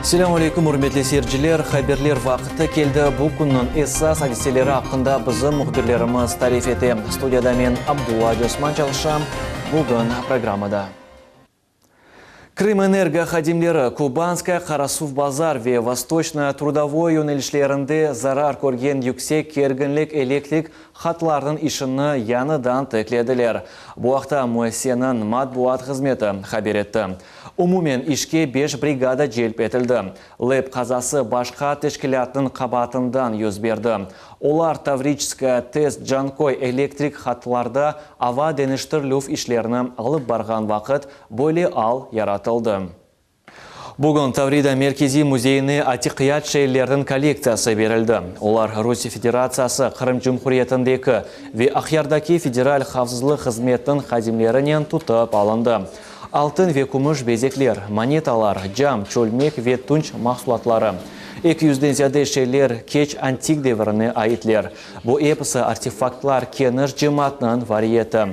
Selâm aleyküm, ürmetli seyirciler! Haberler vaqtı keldi. Bu künniñ esas adiseleri aqqında bizim mühbirlerimiz tarif ete. Studiyada men, Abdulla Osman çalışam. Bugün programmada. Krımenergo hadimleri Kubanskaya, Qarasuvbazar ve Vostoçnaya, Trudovoye yönelişlerinde zarar körgen yüksek kerginlik elektrik hatlarınıñ işini yañıdan tiklediler. Bu aqta müessiseniñ matbuat hızmeti haber etti. Umumen işke beş brigada celp etildi. LEP qazası başqa teşkilâtnıñ qabaatından yüz berdi. Olar Tavriçeskaya, TES, Canköy elektrik hatlarda ava deñiştirilüv işlerini alıp barğan vaqıt böyle al yaratıldı. Bugün Tavrida merkeziy müzeyine atiqiyat şeylerniñ kollektsiyası berildi. Olar Rusiye Federatsiyası Qırım Cumhuriyetindeki ve Aqyardaki Federal havfsızlıq hızmetiniñ hadimlerinen tutıp alındı. Altın ve kümüş bezekler, monetalar, cam, çölmek ve tunç mahsulatları. Eki yüzden ziyade şeyler keç antik devirine aitler. Bu episi artefaktlar keniş cemaatnıñ variyeti.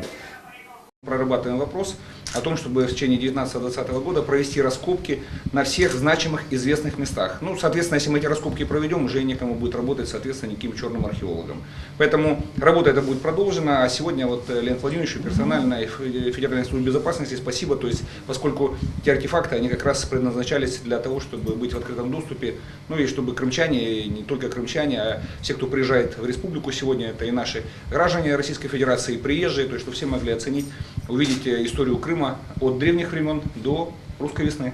Прорабатываем вопрос о том, чтобы в течение 19-20 года провести раскопки на всех значимых известных местах. Ну, соответственно, если мы эти раскопки проведем, уже некому будет работать, соответственно, никаким черным археологом. Поэтому работа эта будет продолжена, а сегодня вот Леонид Владимировичу персонально и Федеральной службе безопасности спасибо, то есть поскольку те артефакты, они как раз предназначались для того, чтобы быть в открытом доступе, ну и чтобы крымчане, не только крымчане, а все, кто приезжает в республику сегодня, это и наши граждане Российской Федерации, и приезжие, то есть чтобы все могли оценить, увидеть историю Крыма от древних времен до русской весны.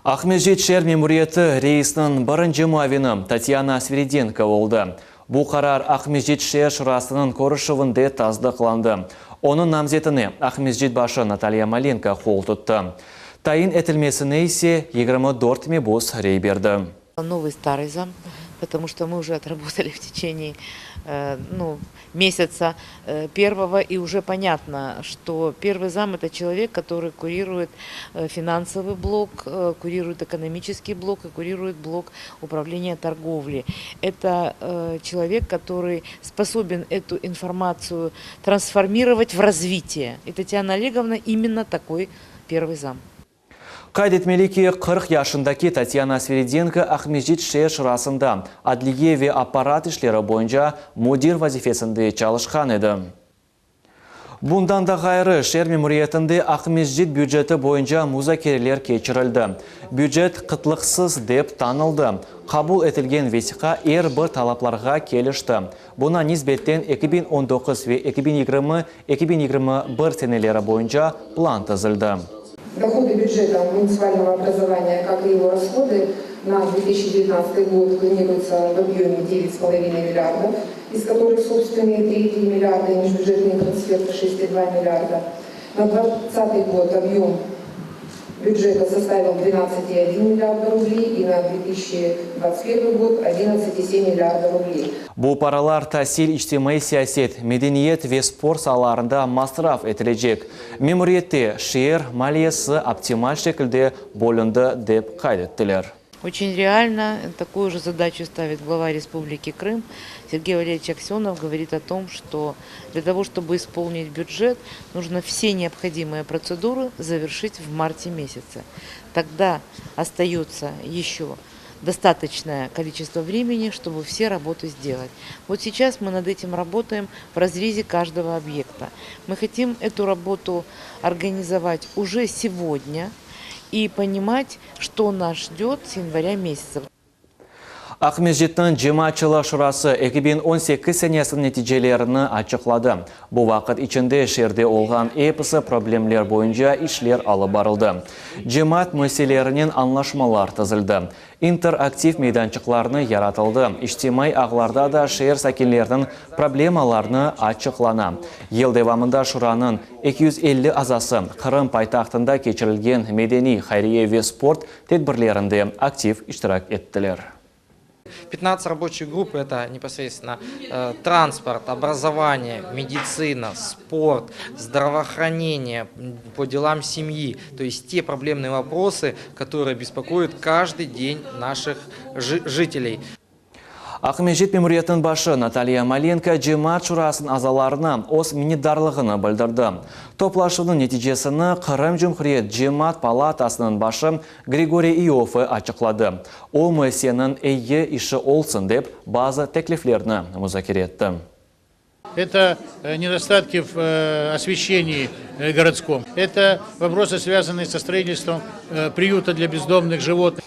Aqmescit şeer memuriyeti reisiniñ birinci muavini Tatyana Sviridenko oldı. Bu qarar Aqmescit şeer şurasınıñ körüşüvinde tasdıqlandı. Onıñ namzetine Aqmescit başı Natalya Malenko qol tuttı. Tayin etilmesine ise 24 mebus rey berdi. Новый старый зам, потому что мы уже отработали в течение ну, месяца первого, и уже понятно, что первый зам – это человек, который курирует финансовый блок, курирует экономический блок и курирует блок управления торговли. Это человек, который способен эту информацию трансформировать в развитие. И Татьяна Олеговна именно такой первый зам. Qayd etmeli ki, 40 yaşındaki Tatyana Sviridenko Aqmescit şeer şurasında adliye ve apparat işleri boyunca müdir vazifesinde çalışqan edi. Bundan da ğayrı, şeer memuriyetinde Aqmescit büceti boyunca muzakereler keçirildi. Bücet qıtlıqsız dep tanıldı. Qabul etilgen vesiqa er bir talaplarğa kelişti. Buña nisbeten 2019 ve 2020, 2021 seneleri boyunca plan tizildi. Доходы бюджета муниципального образования, как и его расходы, на 2019 год планируются в объеме 9,5 миллиардов, из которых собственные 3,3 миллиарда и межбюджетные трансферты 6,2 миллиарда. На 2020 год объем бюджета составил 12,1 миллиарда рублей и на 2021 год 11,7 миллиарда рублей. Bu paralar tasil, içtimaiy siyaset, medeniyet ve sport saalarında masraf etilecek. Memuriyette şeer maliyesi optimal şekilde bölündi dep qayd ettiler. Очень реально такую же задачу ставит глава Республики Крым. Сергей Валерьевич Аксенов говорит о том, что для того, чтобы исполнить бюджет, нужно все необходимые процедуры завершить в марте месяце. Тогда остается еще достаточное количество времени, чтобы все работы сделать. Вот сейчас мы над этим работаем в разрезе каждого объекта. Мы хотим эту работу организовать уже сегодня и понимать, что нас ждет с января месяца. Aqmescitniñ Cemaatçılıq şurası 2018 senesiniñ neticelerini açıqladı. Bu vaqıt içinde şeerde olğan episi problemler boyunca işler alıp barıldı. Cemaat müessiselerinen añlaşmalar tizildi. İnteraktiv meydançıqlarnı yaratıldı. İçtimaiy ağlarda da şeer sakinleriniñ problemalarını açıqlana. Yıl devamında şuranıñ 250 azası Qırım paytahtında keçirilgen medeniy, hayriye ve sport tedbirlerinde aktiv iştirak ettiler. 15 рабочих групп – это непосредственно транспорт, образование, медицина, спорт, здравоохранение, по делам семьи. То есть те проблемные вопросы, которые беспокоят каждый день наших жителей. Aqmescit memuriyetiniñ başı Natalya Malenko Cemaat şurasınıñ azalarına öz minnetdarlığını bildirdi. Toplaşuvnıñ neticesini Qırım Cumhuriyet Cemaat palatasınıñ başı Grigoriy İoffe açıqladı. O, müessiseniñ eyi işi olsun dep, bazı tekliflerni muzakere etti. Это недостатки в освещении городском. Это вопросы, связанные со строительством приюта для бездомных животных.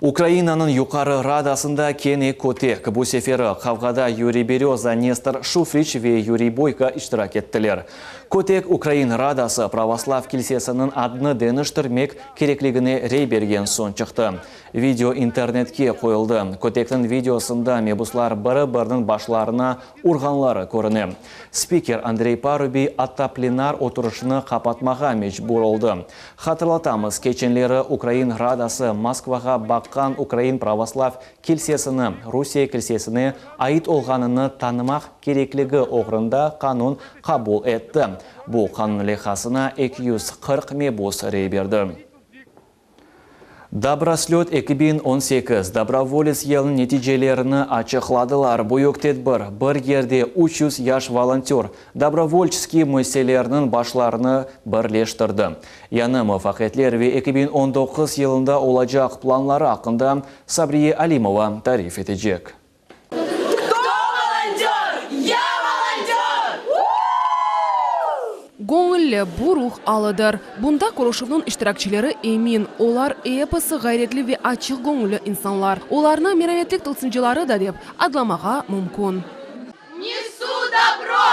Ukrainanıñ Yuqarı Radasında kene kötek. Bu seferi qavğada Yuriy Beröza, Nestor Şufriç ve Yuriy Boyko iştirak ettiler. Kötek Ukrain Radası pravoslav kilsesiniñ adını deñiştirmek kerekligine rey bergen soñ çıqtı. Video internetke qoyuldı. Kötekniñ videosında mebuslar biri-biriniñ başlarına urğanları körüne. Spiker Andrey Parubiy atta plenar oturışnı qapatmağa mecbur oldı. Hatırlatamız, keçenleri Ukrain Radası Moskvağa baqqan Ukrain pravoslav kilsesini Rusiye kilsesine ait olğanını tanımaq kerekligi oğrunda qanun qabul etti. Bu qanun leyhasına 240 mebus rey berdi. Dobroslöt 2018 Dobrovolets yılınıñ neticelerini açıqladılar. Büyük tedbir bir yerde 300 yaş volontör dobrovolçeskiy müessiseleriniñ başlarını birleştirdi. Yañı muvafaqiyetler ve 2019 yılında olacaq planları aqqında Sabriye Alimova tarif etecek. Кто волонтер? Я волонтер! Göñülli bu ruh alıdır. Bunda körüşüvniñ iştirakçileri emin. Olar episi ğayretli ve açıq göñülli insanlar. Olarnı merametlik tılsımcıları da dep adlamağa mümkün. Несу добро!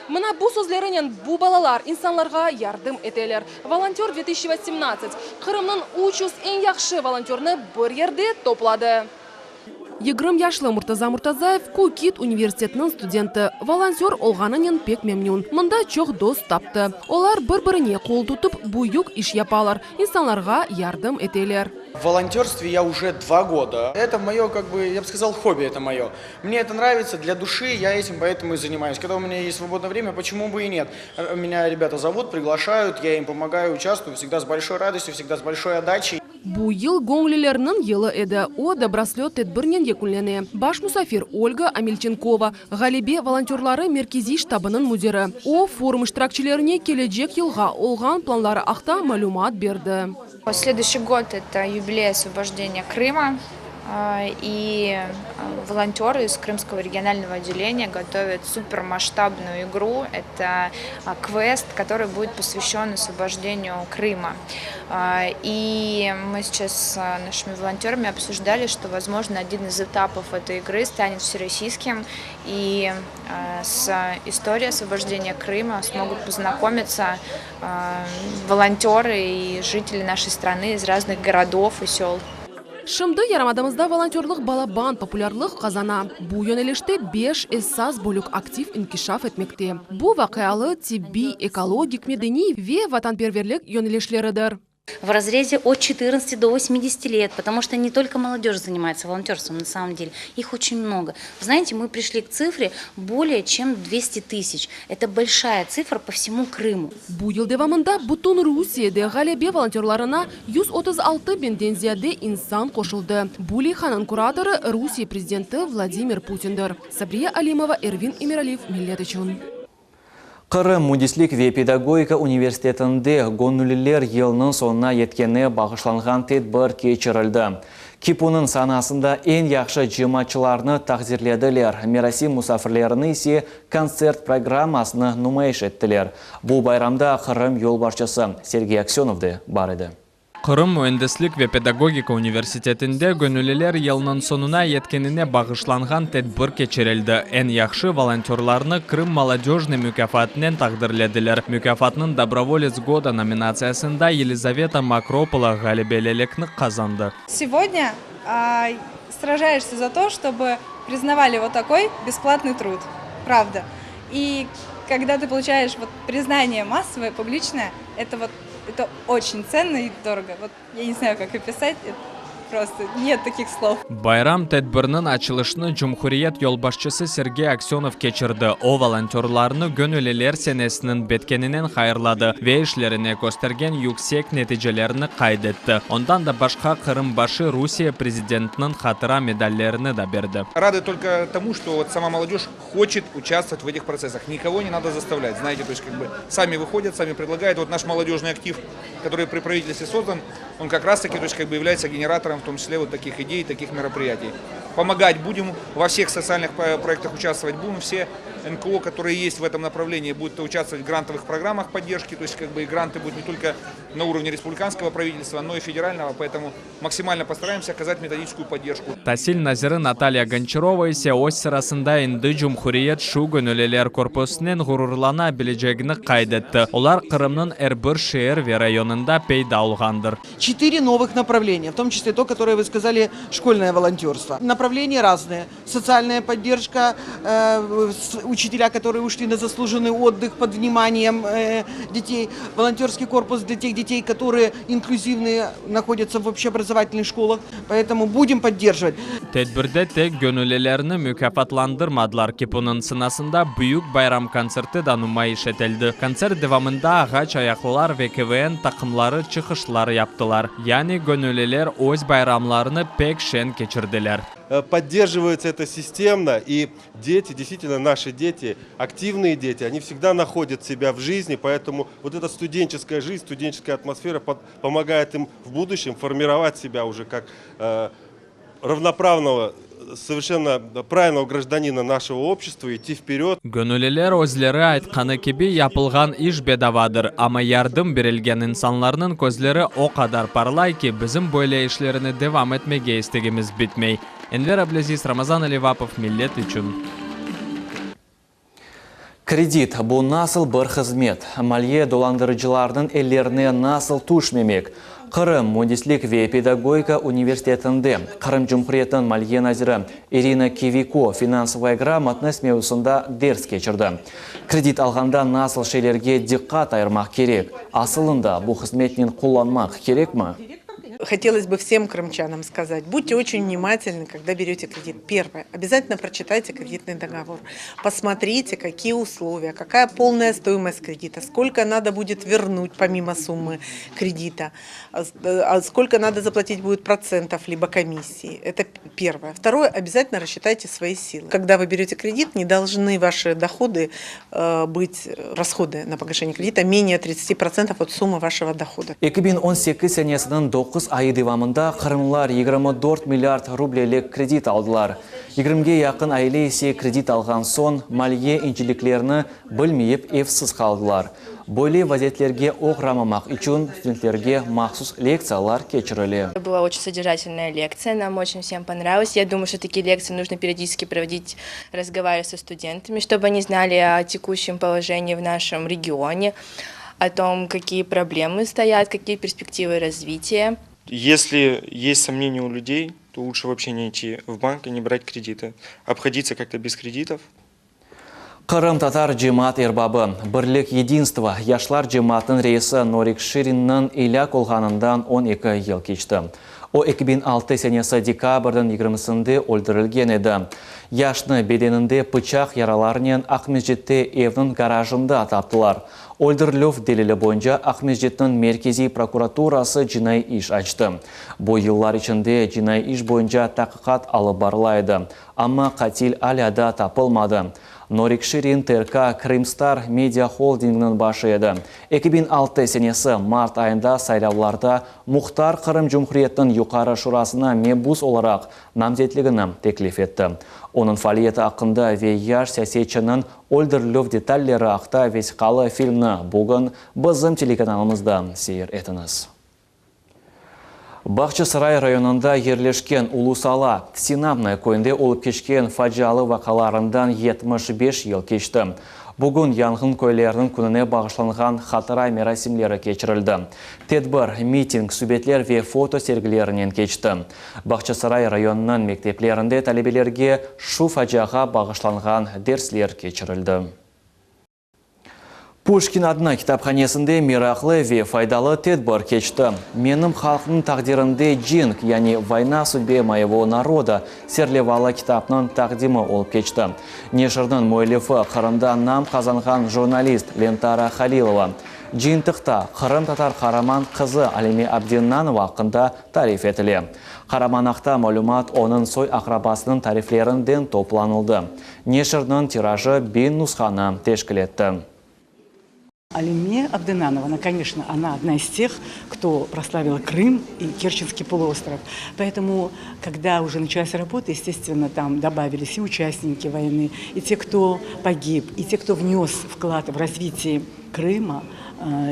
Mına bu sözlerinen bu balalar insanlarğa yardım eteler. Волонтер 2018 Qırımnıñ 300 eñ yahşı volontörni bir yerde topladı. 20 yaşlı Murtaza Murtazayev KUKiD universitetiniñ studenti. Volontör olğanınen pek memnün. Mında çoq dost taptı. Olar bir-birine qol tutıp büyük iş yapalar. İnsanlarğa yardım eteler. В волонтерстве я уже 2 года. Это мое, как бы, я бы сказал, хобби это мое. Мне это нравится, для души я этим поэтому и занимаюсь. Когда у меня есть свободное время, почему бы и нет? Меня ребята зовут, приглашают, я им помогаю, участвую, всегда с большой радостью, всегда с большой отдачей. Bu yıl göñüllilerniñ yılı edi. O, Dobroslöt tedbirinen yekünlene. Baş musafir Olga Amelçenkova, Ğalebe volontörları merkeziy ştabınıñ müdiri. O, forum iştirakçilerine kelecek yılğa olğan planları aqta malümat berdi. Следующий год – это юбилей освобождения Крыма. И волонтеры из Крымского регионального отделения готовят супермасштабную игру. Это квест, который будет посвящен освобождению Крыма. И мы сейчас с нашими волонтерами обсуждали, что, возможно, один из этапов этой игры станет всероссийским, и с историей освобождения Крыма смогут познакомиться волонтеры и жители нашей страны из разных городов и сел. Şimdi yarımadamızda volontörlıq balaban populârlıq qazana. Bu yönelişte 5 esas bölük aktiv inkişaf etmekte. Bu vaqialı, tibbiy, ekologik, medeniy ve vatanperverlik yönelişleridir. В разрезе от 14 до 80 лет, потому что не только молодежь занимается волонтерством на самом деле, их очень много. Вы знаете, мы пришли к цифре более чем 200 тысяч. Это большая цифра по всему Крыму. Bu yıl devamında bütün Rusiyede ğalebe volontörlarına 136 biñden ziyade insan qoşuldı. Bu leyhanıñ kuratorı Rusiye prezidenti Vladimir Putindir. Sabriye Alimova, Ervin Emiraliyev, Millet içün. Qırım müendislik ve pedagogika universitetinde göñülliler yılınıñ soñuna yetkenine bağışlanğan tedbir keçirildi. KİPUnıñ sanasında eñ yahşı cemaatçılarnı taqdirlediler. Merasim musafirlerini ise kontsert programmasını numayış ettiler. Bu bayramda Qırım yolbaşçısı Sergey Aksenov de bar edi. Qırım müendislik ve pedagogika universitetinde göñülliler yılınıñ soñuna yetkenine bağışlanğan tedbir keçirildi. Eñ yahşı volontörlarnı Krım molodejnıy mukâfatınen taqdirlediler. Mukâfatnıñ Доброволец года nominatsiyasında Елизавета Макропола ğalebelikni qazandı. Сегодня сражаешься за то, чтобы признавали вот такой бесплатный труд. Правда. И когда ты получаешь вот признание массовое, публичное, это вот это очень ценно и дорого. Вот я не знаю, как описать. Просто нет таких слов. Bayram tedbirniñ açılışını cumhuriyet yolbaşçısı Sergey Aksönov keçirdi. O, volontörlarnı Göñülliler senesiniñ bitkeninen hayırladı ve işlerine köstergen yüksek neticelerini qayd etti. Ondan da başqa Qırım başı Rusiye prezidentiniñ hatıra medallerini da berdi. Рады только тому, что вот сама молодежь хочет участвовать в этих процессах. Никого не надо заставлять, знаете, то есть как бы сами выходят, сами предлагают. Вот наш молодежный актив, который при правительстве создан, он как раз таки, то есть как бы является генератором в том числе вот таких идей, таких мероприятий. Помогать будем, во всех социальных проектах участвовать будем, все НКО, которые есть в этом направлении, будут участвовать в грантовых программах поддержки, то есть как бы и гранты будут не только на уровне республиканского правительства, но и федерального, поэтому максимально постараемся оказать методическую поддержку. Tasil naziri Natalya Gonçarova ise öz sırasında endi cumhuriyet şu göñülliler korpusınen ğururlana bilecegini qayd etti. Olar Qırımnıñ er bir şeer ve rayonında peyda olğandır. Четыре новых направления, в том числе то, которое вы сказали, школьное волонтерство. Направления разные. Социальная поддержка, учителя, которые ушли на заслуженный отдых под вниманием детей, волонтерский корпус для тех детей, которые инклюзивные, находятся в общеобразовательных школах. Поэтому будем поддерживать. Tedbirde tek göñüllilerni mukâfatlandırmadılar, KİPUnıñ sanasında büyük bayram kontserti da numayış etildi. Kontsert devamında Ağaç ayaqlılar ve KVN taqımları çıqışlar yaptılar. Yani göñülliler öz bayramlarını pek şeñ keçirdiler. Поддерживается это системно, и дети, действительно наши дети, активные дети, они всегда находят себя в жизни, поэтому вот эта студенческая жизнь, студенческая атмосфера помогает им в будущем формировать себя уже как равноправного, совершенно правильного гражданина нашего общества, идти вперед. Göñülliler özleri aytqanı kibi, yapılğan iş bedavadır, amma yardım berilgen insanlarnıñ közleri o qadar parlay ki, bizim böyle işlerni devam etmege istegimiz bitmey. Enver Ablâziz, Ramazan Alivapov, Millet içün. Kredit, bu nasıl bir hızmet? Maliye dolandırıcılarnıñ ellerine nasıl tüşmemek? Qırım müendislik ve pedagogika universitetinde Qırım Cumhuriyetiniñ maliye naziri İrina Kiviko Finansovaya gramotnost mevzusında ders keçirdi. Kredit alğanda nasıl şeylerge diqqat ayırmaq kerek? Asılında bu hızmetnen qullanmaq kerekmi? Хотелось бы всем крымчанам сказать, будьте очень внимательны, когда берете кредит. Первое, обязательно прочитайте кредитный договор. Посмотрите, какие условия, какая полная стоимость кредита, сколько надо будет вернуть помимо суммы кредита, а сколько надо заплатить будет процентов либо комиссии. Это первое. Второе, обязательно рассчитайте свои силы. Когда вы берете кредит, не должны ваши доходы быть, расходы на погашение кредита менее 30% от суммы вашего дохода. 2018 senesiniñ 9 ayı devamında qırımlılar 24 milliard rublelik kredit aldılar. 20-ge yaqın aile ise kredit alğan soñ maliye inceliklerini bilmeyip evsiz qaldılar. Böyle vaziyetlerge oğramamaq içün studentlerge mahsus lektsiyalar keçirile. Была очень содержательная лекция, нам очень всем понравилось. Я думаю, что такие лекции нужно периодически проводить, разговаривая со студентами, чтобы они знали о текущем положении в нашем регионе, о том, какие проблемы стоят, какие перспективы развития. Если есть сомнения у людей, то лучше вообще не идти в банк и не брать кредиты. Обходиться как-то без кредитов. Qırımtatar cemaat erbabı, Birlik Yedinstvo yaşlar cemaatınıñ reisi Norik Şirinniñ elâk olğanından 12 yıl keçti. O, 2006 senesi dekabrniñ 20-sinde öldürilgen edi. Yaşnı bedeninde pıçaq yaralarınen Aqmescitte evniñ garajında taptılar. Öldürilüv delili boyunca Aqmescitniñ Merkeziy prokuraturası cinaiy iş açtı. Bu yıllar içinde cinaiy iş boyunca taqiqat alıp barıla edi, amma qatil alâ daa tapılmadı. Norik Şirin TRK Krımstar media holdinginiñ başı edi. 2006 senesi mart ayında saylavlarda Muhtar Qırım Cumhuriyetiniñ Yuqarı Şurasına mebus olaraq namzetligini teklif etti. Onıñ faaliyeti aqqında ve yaş siyasetçiniñ öldürilüv detalleri aqta vesiqalı filmni bugün bizim telekanalımızda seyir etiñiz. Bağçasaray rayonında yerleşken Ulu Sala, Sinamnoye, köyünde olıp keçken facialı vaqialarından 75 yıl keçti. Bugün yanğın köylerniñ kününe bağışlanğan hatıra merasimleri keçirildi. Tedbir miting, subetler ve foto sergilerinen keçti. Bağçasaray rayonınıñ mekteplerinde talebelerge şu faciağa bağışlanğan dersler keçirildi. Puşkin adına kitaphanesinde meraqlı ve faydalı tedbir keçti. Menim halqnıñ taqdirinde cenk, yani Voyna v sudbe moyego naroda serlevalı kitapnıñ taqdimi olıp keçti. Neşirniñ müellifi, Qırımda nam qazanğan jurnalist Lentara Halilova. Cıyıntıqta qırımtatar qaraman qızı Alime Abdennanova aqqında tarif etile. Qaraman aqta malümat onıñ soy-aqrabasınıñ tariflerinden toplanıldı. Neşirniñ tirajı biñ nushanı teşkil etti. Alime Abdennanova, ona, koneçno, ona odna iz teh, kto proslavila Krım i Kerçenskiy poluostrov. Poetomu, kogda uje načalas rabota, estestvenno, tam dobavilis i uçastniki voyny, i te, kto pogib, i te, kto vnes vklad v razvitiye Krıma,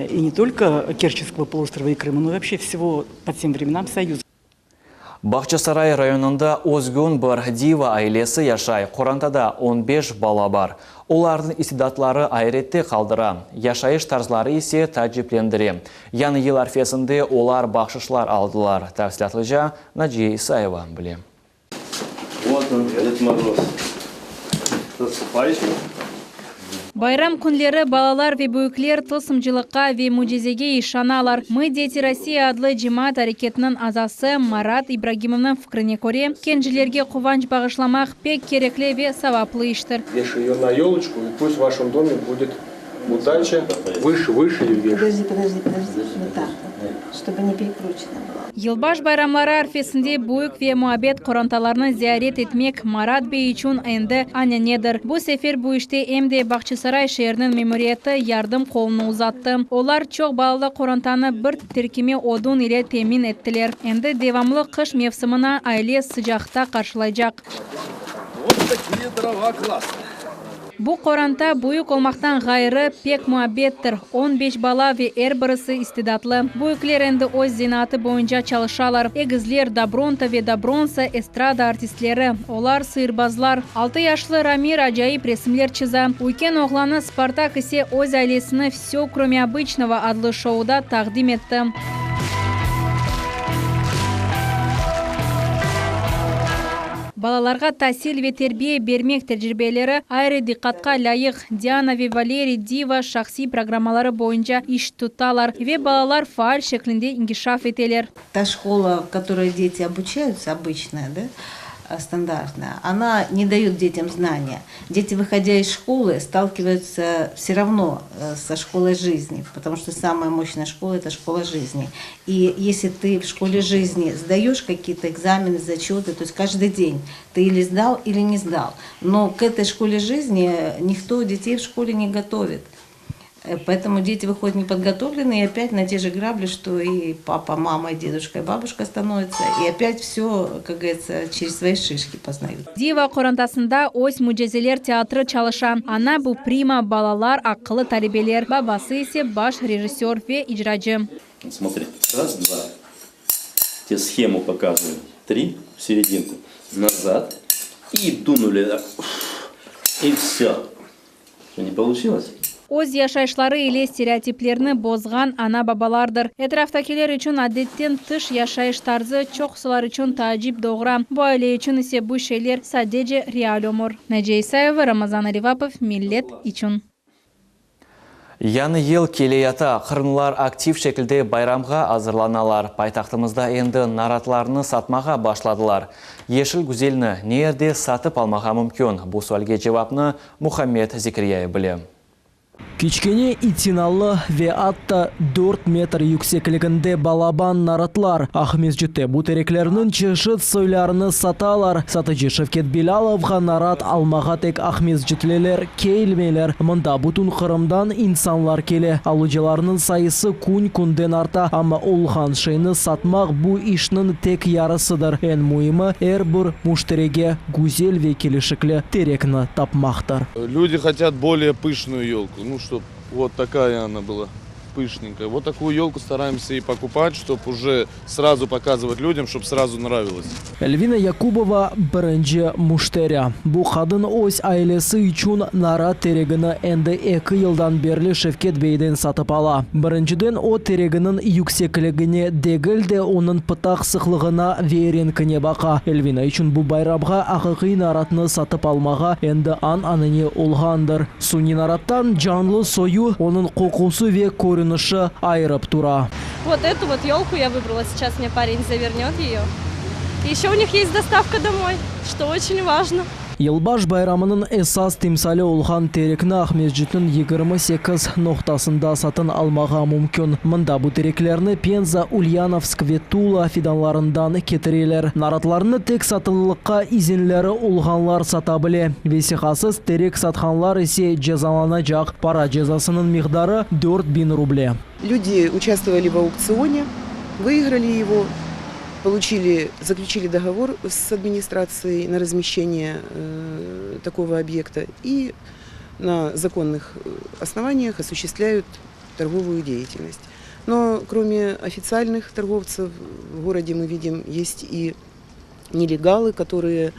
i ne tolko Kerçenskogo poluostrova i Krıma, no i voobşe vsego po tem vremenam Soyuza. Bağçasaray rayonında özgün bir Diva ailesi yaşay, qorantada on beş bala bar. Olarnıñ istidatları ayrette qaldıra, yaşayış tarzları ise taaciplendire. Yañı yıl arfesinde olar bahşışlar aldılar. Tafsilâtlıca Naciye İsayeva bile. Vot on, Ded Moroz. S наступающим! Bayram künleri balalar ve büyükler tılsımcılıqqa ve mücizege işanalar. Mı, deti Rossiya adlı cemaat areketiniñ azası Marat İbragimovnıñ fikrine köre, kencilerge quvanç bağışlamaq pek kerekli ve savaplı iştir. Veşay ее на елочку, и пусть в вашем доме будет удача выше, выше и вверх. Подожди, подожди, подожди, вот так вот, чтобы не перекручено было. Yılbaş bayramları arfesinde büyük ve muabbet qorantalarnı ziyaret etmek Marat bey içün endi ananedir. Bu sefer bu işte em de Bağçasaray şeeriniñ memuriyeti yardım qolunı uzattı. Olar çoq balalı qorantanı bir tirkime odun ile temin ettiler. Endi devamlı qış mevsimini aile sıcaqta qarşılaycaq. Vot takiye drova klassnıye. Bu qoranta büyük olmaqtan ğayrı, pek muabbettir, on beş bala ve er birisi istidatlı. Büyükler endi öz zenaatı boyunca çalışalar. Egizler Dobronta ve Dobronsa estrada artistleri, olar sıyırbazlar. Altı yaşlı Ramir acayip resimler çıza. Üyken oğlanı Spartak ise öz ailesini Vsё krome obıçnogo adlı şouda taqdim etti. Balalarğa tasil ve terbiye bermek tecribeleri ayrı diqqatqa lâyıq. Diana ve Valeriy Diva şahsiy programmaları boyunca iş tutalar ve balalar faal şeklinde inkişaf eteler. Ta şkola, v kotoray deti obuçayutsa, obıçnaya, da, standartnaya, ona ne dayot detyam znaniya. Дети, выходя из школы, сталкиваются все равно со школой жизни, потому что самая мощная школа – это школа жизни. И если ты в школе жизни сдаешь какие-то экзамены, зачеты, то есть каждый день ты или сдал, или не сдал. Но к этой школе жизни никто детей в школе не готовит. Поэтому дети выходят неподготовленные и опять на те же грабли, что и папа, мама, и дедушка, и бабушка становятся. И опять все, как говорится, через свои шишки познают. Diva qorantasında öz mücizeler teatri çalışa. Ana bu prima, balalar aqıllı talebeler, babası ise baş rejissör ve icracı. Смотри, раз, два. Тебе схему показываю. Три, в серединку. Назад. И дунули. И все. Что, не получилось? Öz yaşayışları ile stereotiplerni bozğan ana-babalardır. Etraftakiler içün adetten tış yaşayış tarzı çoqsular içün taacip doğura. Bu aile içün ise bu şeyler sadece real ömür. Naciye İsayeva, Ramazan Alivapov, Millet içün. Yañı yıl keleyata, qırımlılar aktiv şekilde bayramğa azırlanalar. Paytahtımızda endi naratlarnı satmağa başladılar. Yeşil güzelni ne yerde satıp almağa mümkün? Bu sualge cevapnı Muhammed Zekiryayev bile. Kiçkene itinalı ve atta 4 metr yüksekliginde balaban naratlar. Aqmescitte bu tereklerniñ çeşit soylarını satalar. Satıcı Şevket Bilâlovğa narat almağa tek aqmescitliler kelmeyler. Mında bütün Qırımdan insanlar kele. Alıcılarnıñ sayısı kün-künden arta, amma olğan şeyni satmaq bu işniñ tek yarısıdır. Eñ müimi, er bir müşterige güzel ve kelişikli terekni tapmaqtır. Люди хотят более пышную елку, ну, чтоб вот такая она была. пышненькая. Вот такую елку стараемся и покупать, чтобы уже сразу показывать людям, чтобы сразу нравилось. Эльвина Якубова birinci müşteri. Bu qadın öz ailesi içün narat teregini endi eki yıldan berli Şevket beyden satıp ala. Birinciden o tereginiñ yüksekligine degil de, onıñ pıtaq sıqlığına ve renkine baqa. Elvina içün bu bayramğa aqiqiy naratnı satıp almağa endi an-anane olğandır. Suniy narattan canlı soyu, onıñ qoqusı ve körünişi ayırıp tura. Вот эту вот елку я выбрала, сейчас мне парень завернет ее. Еще у них есть доставка домой, что очень важно. Yılbaş bayramınıñ esas timsali olğan terekni Aqmescitniñ 28 noqtasında satın almağa mümkün. Mında bu tereklerni Penza, Ulyanovsk ve Tula fidanlarından ketireler. Naratlarnı tek satılıqqa izinleri olğanlar sata bile. Vesiqasız terek satqanlar ise cezalanacaq. Para cezasınıñ miqdarı, 4000 ruble. Люди участвовали в аукционе, выиграли его, получили, заключили договор с администрацией на размещение э, такого объекта и на законных э, основаниях осуществляют торговую деятельность. Но кроме официальных торговцев в городе мы видим, есть и нелегалы, которые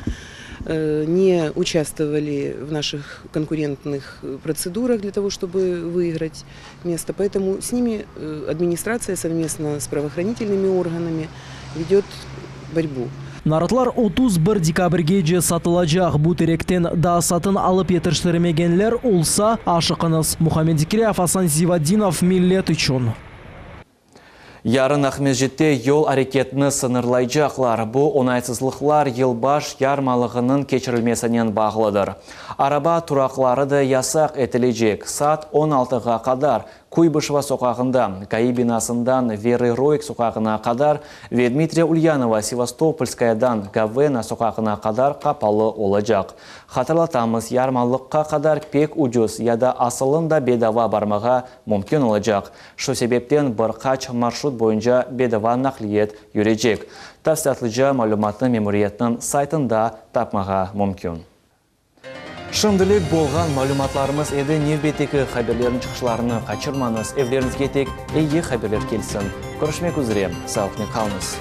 э, не участвовали в наших конкурентных э, процедурах для того, чтобы выиграть место. Поэтому с ними э, администрация совместно с правоохранительными органами ведет борьбу. Naratlar 31 dekabrgece satılacaq. Bu terekten daa satın alıp yetiştirmegenler olsa, aşıqıñız. Muhammed Zikriyev, Asan Zivadinov, Millet içün. Yarın Aqmescitte yol areketini sıñırlaycaqlar. Bu oñaytsızlıqlar yılbaş yarmalığınıñ keçirilmesinen bağlıdır. Araba turaqları da yasaq etilecek. Saat 16ğa qadar Kuybışeva soqağında, GAİ binasından Verı Royk soqağına qadar ve Dmitriya Ulyanova Sevastopolskayadan Gavena soqağına qadar qapalı olacaq. Hatırlatamız, yarmalıqqa qadar pek ucuz ya da asılında bedava barmağa mümkün olacaq. Şu sebepten bir qaç marşrut boyunca bedava naqliyet yürecek. Tafsilâtlıca malümatnı memuriyetniñ saytında tapmağa mümkün. Şimdilik bolğan malümatlarımız edi. Nevbetteki haberlerniñ çıqışlarını qaçırmañız. Evleriñizge tek eyi haberler kelsin. Körüşmek üzre, sağlıqnen qalıñız.